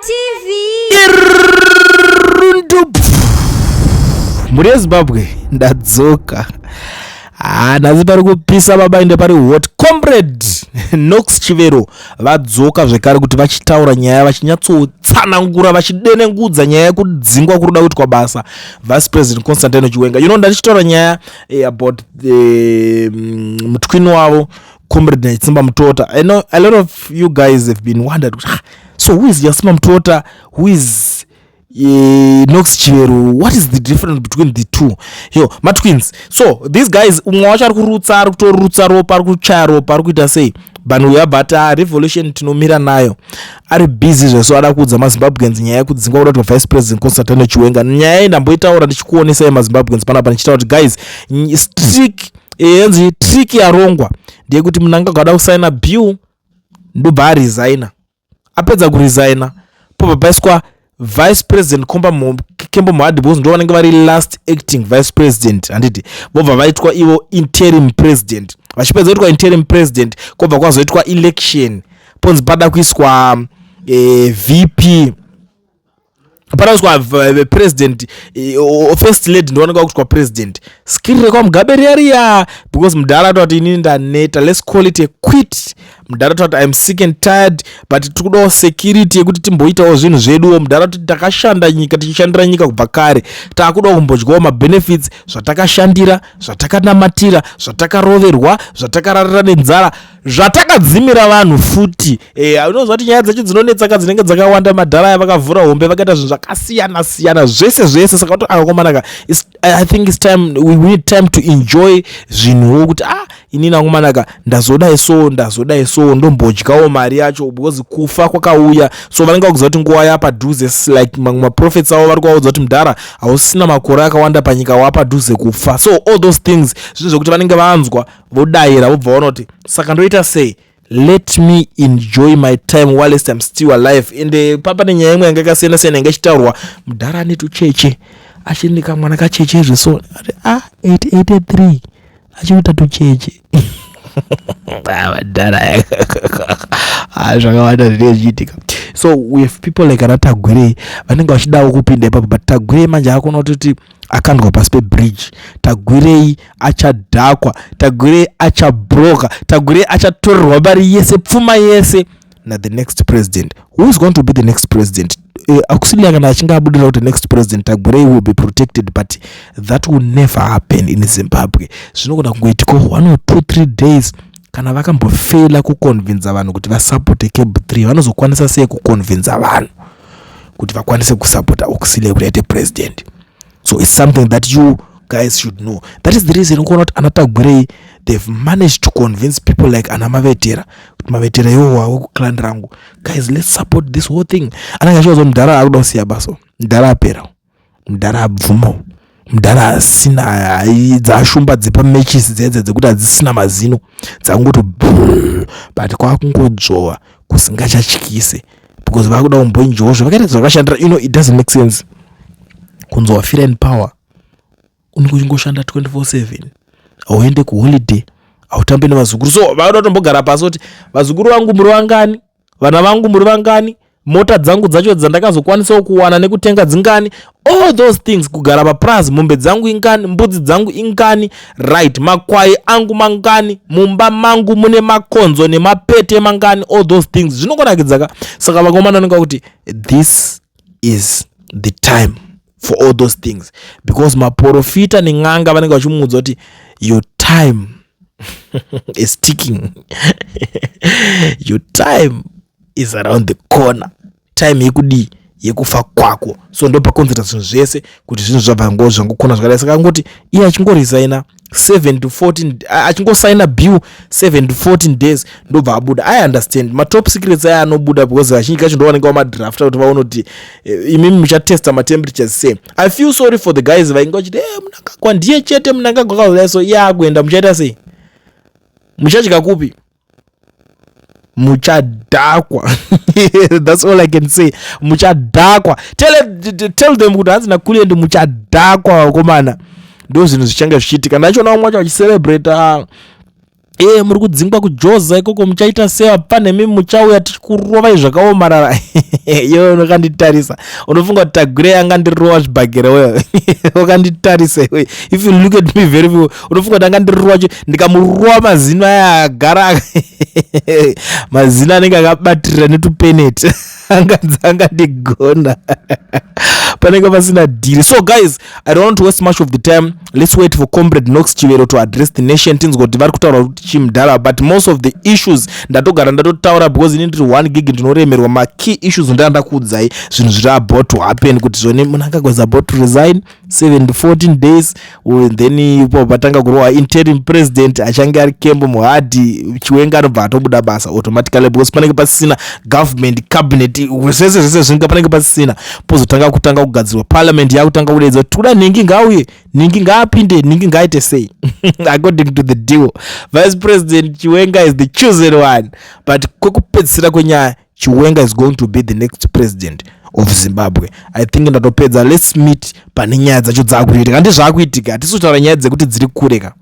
TV. Rundu mhuri yeZimbabwe, ndadzoka. Ah, nhasi pari kupisa baba, ende pari hot. Comrade Knox Chivero vadzoka zvekare kuti vachitaura nyaya, vachinyatsotsanangura, vachidenengudza nyaya yekudzingwa kuri kuda kuitwa basa Vice President Constantino Chiwenga. Ndatichitaura nyaya about the mutwin wavo, Comrade Nyatsimba Mutota. I know a lot of you guys have been wondered, "Ah, so who is Nyatsimba Mutota? Who is Knox Chivero? What is the difference between the two?" Yo, matwins. So these guys, umwe wacho ari kurutsa, ari kutorutsa ropa, ari kuchaya ropa, ari kuita sei vanhu uya, but revolution tinomira nayo. Ari busy zveso, ada kuudza maZimbabweans nyaya yekudzingwa kuda kuti vice president Constantino Chiwenga. Nyaya iyi ndamboitaura ndichikuonesai maZimbabweans panapa, ndichitaura kuti guys, trick yanzi trick yarongwa ndeyekuti Mnangagwa ada kusaina bill, ndobva aresigna. Apedza kuresigna, pobva paiswa Vice President Kembo Mohadi, because ndo vanenge vari last acting vice president, handiti? Vobva vaitwa ivo interim president. Vachipedza kuitwa interim president, kwobva kwazoitwa election, ponzi pada kuiswa VP, pada kuiswa president, first lady ndo kuitwa president. Skiri rekwaMugabe riya riya, because mudhara atoti, "Inini ndaneta, let's call it a quit." Mudhara atoti, "I'm sick and tired, but tiri kudawo security yekuti timboitawo zvinhu zveduwo." Mudhara atoti, "Takashanda nyika, tichishandira nyika kubva kare, taakudawo kumbodyawo mabenefits zvatakashandira, zvatakanamatira, zvatakaroverwa, zvatakararira nenzara, zvatakadzimira vanhu futi." Unozwa kuti nyaya dzacho dzinonetsaka, dzinenge dzakawanda. Madhara aya vakavhura hombe, vakaita zvinhu zvakasiyana siyana, zvese zvese. Saka kuti akakomanaka, I think it's time, we need time to enjoy zvinhuwo, kuti ah, inini akomanaka, ndazodai so, ndazodai so, ndombodyawo mari yacho, because kufa kwakauya. So vanenge vakuziva kuti nguva yapadhuze, like mamwe maprofets avo vari kuvaudza kuti mudhara, hausina makore akawanda panyika, wapadhuze kufa. So all those things, zvinhu zvekuti vanenge vanzwa, vodayira, vobva vaona kuti saka ndoita sei? Let me enjoy my time whilst I'm still alive. Ende papa nenyaya imwe yanga yakasiyana siyana yanga ichitaurwa. Mudhara ane tucheche, achiri kamwana kacheche zveso, ati a 883 achikuita tucheche. Madhara, zvakawanda zvinenge zvichiitika. So we have people like ana Tagwirei vanenge vachidawo kupinda ipapo, but Tagwirei manje akona kutoti akandwa pasi pebridge. Tagwirei achadhakwa, Tagwirei achabroka, Tagwirei achatorerwa mari yese, pfuma yese na the next president. Who is going to be the next president? Auxilia kana achinge abudira kuti next president Tagwirei will be protected, but that will never happen in Zimbabwe. Zvinogona kungoitiko 1 or 2 3 days. Kana vakambofeila kuconvinza vanhu kuti vasapote CAB 3, vanozokwanisa sei kuconvinza vanhu kuti vakwanise kusapota Auxilia kuti aite president? So it's something that you guys should know. That is the reason ukuona kuti ana Tagwirei, they've managed to convince people like ana Mavetera kuti Mavetera, iwowa wekuclan rangu, guys, let's support this whole thing. Anenge achivaza mudhara akuda kusiya basa, mudhara apera, mudhara abvumo, mudhara asina dzashumba dzepamechisi dzedze dzekuti hadzisina mazino, dzakungoti, but kwakungodzvova kusingachatyise, because vakuda kumboenjoyawo zvavakaita, zvakashandira. It doesn't make sense kunzi wafira in power, unenge uchingoshanda 24/7, hauende kuholiday, hautambi nevazukuru. So vakuda kutombogara pasi kuti vazukuru vangu muri vangani, vana vangu muri vangani, mota dzangu dzacho dzandakazokwanisawo kuwana nekutenga dzingani, all those things, kugara papurazi, mombe dzangu ingani, mbudzi dzangu ingani, right, makwai angu mangani, mumba mangu mune makonzo nemapete mangani, all those things zvinongonakidzaka. Saka vakomana vanonga kuti this is the time for all those things, because maprofita nen'anga vanenge vachimuudza kuti your time is ticking, your time is around the corner, time yekudii, yekufa kwako. So ndo pakonzera zvinhu zvese kuti zvinhu zvabva ngo zvangokona zvakadai. Saka angoti iye achingoresigna 7 to 14, achingosaina bill, 7 to 14 days ndobva abuda. I understand matop secrets aya anobuda, because vazhinji kacho ndo vanenge vamadrafta kuti vaone kuti imimi muchatesta matemperatures sei. I feel sorry for the guys vainge vachiti, e, Mnangagwa ndiye chete, Mnangagwa akazodai. So iye akuenda, muchaita sei? Muchadya kupi? Muchadhakwa. That's all I can say, muchadhakwa. Tell them kuti hanzi naKuliendi, muchadhakwa vakomana. Ndo zvinhu zvichange zvichiitika. Ndachiona vamwe vacho vachicelebrata. E, muri kudzingwa kujoza ikoko, muchaita sei? Pane muchauya tichikurovai zvakaomarara. Iwe unokanditarisa, unofunga kuti Tagwirei angandirova zvibhagera? Wewe wakanditarisa iwe, if you look at me very well, unofunga kuti angandirova? Ndikamurova mazino aya agara, mazino anenge akabatirira netupeneti, anganzi angandigona, panenge pasina dhiri. So guys, I don't want to waste much of the time. Let's wait for Comrade Knox Chivero to address the nation, tinzwa kuti vari kutaura kuti chimudhara. But most of the issues ndatogara ndatotaura, because ini ndiri 1 gig, ndinoremerwa. Makey issues ndanda kuudzai zvinhu zviri about to happen, kuti zvone Mnangagwa is about to resign 7 to 14 days. Then ipo patanga kurohwa interim president, achange ari Kembo Mohadi. Chiwenga anobva atobuda basa automatically, because panenge pasisina government, cabinet, zvese zvese zvinga panenge pasisina. Pozotanga kutanga kugadzirwa parliament, yakutanga kudeedza kuti toda nhingi ngauye, nhingi ngaapinde, nhingi ngaaite sei. According to the deal, Vice President Chiwenga is the chosen one. But kwekupedzisira kwenyaya, Chiwenga is going to be the next president of Zimbabwe. I think ndatopedza. Let's meet pane nyaya dzacho dzaakuitika. Handi zvaakuitika, hatisi kutaura nyaya dzekuti dziri kure ka.